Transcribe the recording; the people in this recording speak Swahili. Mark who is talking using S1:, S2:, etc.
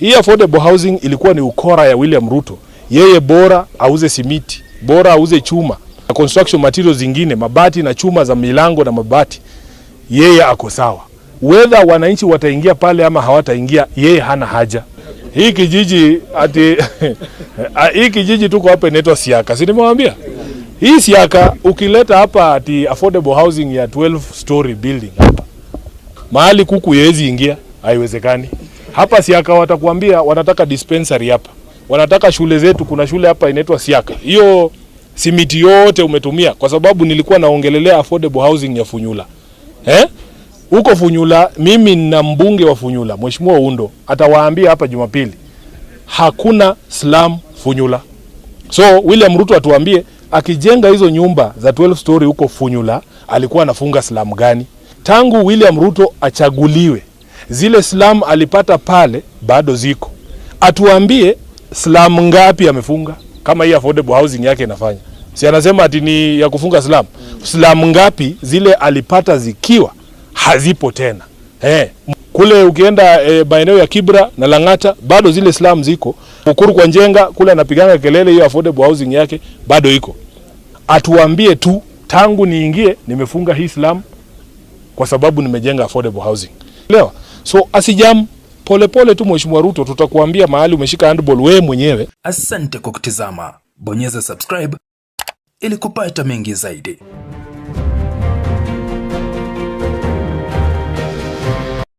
S1: Hii affordable housing ilikuwa ni ukora ya William Ruto. Yeye bora auze simiti, bora auze chuma na construction materials zingine, mabati na chuma za milango na mabati, yeye ako sawa. Whether wananchi wataingia pale ama hawataingia, yeye hana haja. Hii kijiji ati hii kijiji tuko hapa inaitwa Siaka, si nimewambia? Hii Siaka ukileta hapa ati affordable housing ya 12 story building hapa mahali kuku haiwezi ingia, haiwezekani. Hapa Siaka watakuambia wanataka dispensary hapa, wanataka shule zetu. Kuna shule hapa inaitwa Siaka, hiyo simiti yote umetumia, kwa sababu nilikuwa naongelelea affordable housing ya Funyula, eh? Huko Funyula mimi na mbunge wa Funyula Mheshimiwa Undo atawaambia hapa Jumapili hakuna slum Funyula. So William Ruto atuambie akijenga hizo nyumba za 12 story huko Funyula alikuwa anafunga slum gani? Tangu William Ruto achaguliwe, zile slum alipata pale bado ziko. Atuambie slum ngapi amefunga, kama hii affordable housing yake inafanya. Si anasema ati ni ya kufunga slum. Slum ngapi zile alipata zikiwa hazipo tena. Kule ukienda maeneo ya Kibra na Lang'ata bado zile slum ziko. Mukuru kwa Njenga kule anapiganga kelele hiyo affordable housing yake bado iko. Atuambie tu tangu niingie nimefunga hii slum kwa sababu nimejenga affordable housing. Elewa? So asijam polepole tu Mheshimiwa Ruto, tutakuambia mahali umeshika handball wewe mwenyewe.
S2: Asante kwa kutizama. Bonyeza subscribe ili kupata mengi zaidi.